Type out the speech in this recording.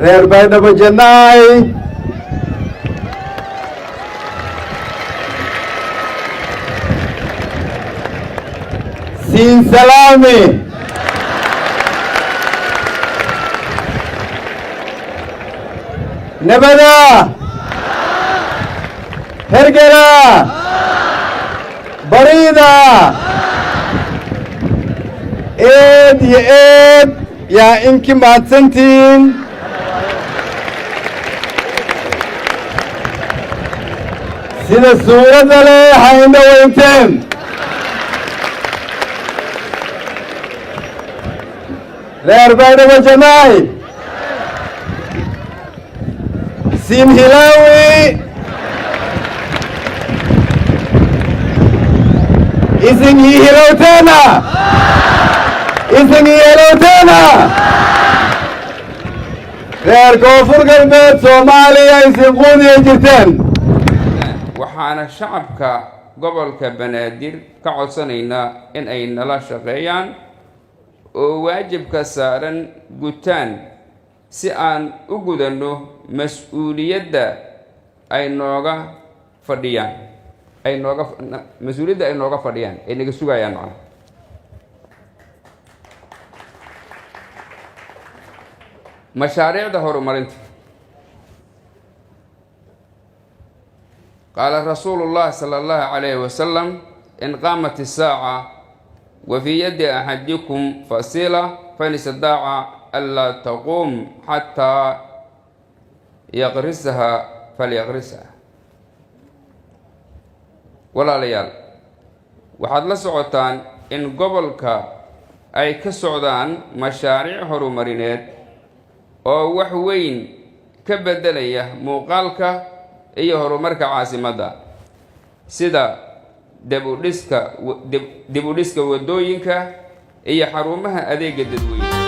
Reer Baydhabo Jannaay. Siin salaami. Nabada, hergela, bariida, eed iyo eed yaa inki mahadsantihiin. Sida suuradda leh ha indho weynteen. Reer Baydhabo Janaay, siin hilaawi, isin ii hilowteena, isin ii hilowteena. Reer Koonfur Galbeed Soomaaliya, isin quudiya jirteen. Waxaana shacabka gobolka Banaadir ka codsanaynaa in ay nala shaqeeyaan oo waajibka saaran gutaan, si aan u gudanno mas-uuliyadda ay nooga fadhiyaan, ay nooga mas-uuliyadda ay nooga fadhiyaan, ay naga sugayaan macnaha. Mashaariicda horumarinta, qaala rasuulu llahi sala allahu calayhi wasalam: in qaamat isaaca wa fii yaddi axadikum fasila, fain istadaaca anlaa taquum xataa yaqrisaha falyaqrisha. Walaalayaal, waxaad la socotaan in gobolka ay ka socdaan mashaariic horumarineed oo wax weyn ka beddelaya muuqaalka iyo horumarka caasimadda, sida dib u dhiska waddooyinka iyo xarumaha adeega dadweyne.